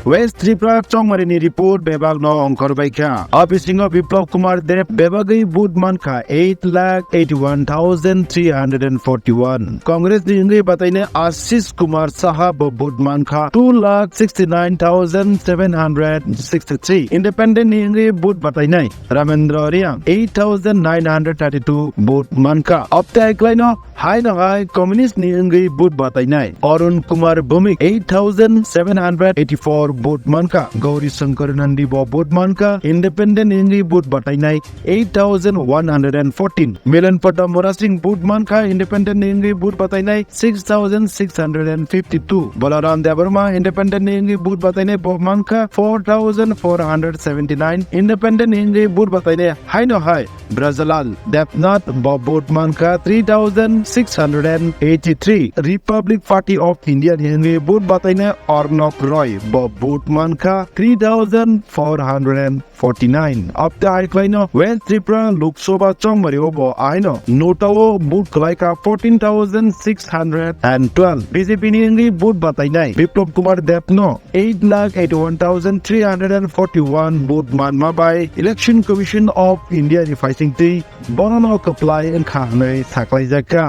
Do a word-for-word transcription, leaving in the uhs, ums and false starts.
West Tripura chongmari ni report bebak no ongkhor bai kha. A bisingo Biplab Kumar Deb bebagwi vote man kha eight lakh eighty one thousand three hundred and forty one. Congress ni wngwi batainai Ashish Kumar Saha bo vote man kha two lakh sixty nine thousand seven hundred sixty three. Independent ni wngwi vote batainai Ramendra Riang eight thousand nine hundred thirty two vote man kha. Obte hai kwlaino haino hai communist ni wngwi vote batainai Arun Kumar Bhowmik eight thousand seven hundred eighty four vote man kha. Gauri Shankar Nandi bo vote man kha. Independent ni wngwi vote batainai eight thousand one hundred and fourteen. Milan Patta Murasing vote man kha. Independent ni wngwi vote batainai six thousand six hundred and fifty two. Balaram Debbarma Independent ni wngwi vote batainai bo man kha four thousand four hundred seventy nine. Independent ni wngwi vote batainai haino hai Brajalal Debnath bo vote man kha three thousand six hundred and eighty three. Republic Party of India ni wngwi vote batainai Arnab Roy bo vote man kha three thousand four hundred and forty nine. Obte hai kwlaino West Tripura Lok Sabha chongmari o bo aino notao vote kwlai kha fourteen thousand six hundred and twelve. B J P ni wngwi vote batainai Biplab Kumar Deb no eight lakh eighty one thousand three hundred and forty one vote manma bai Election Commission of India ni phaisingtwi bono no kwplai wngkha hwnwi saklaijakha.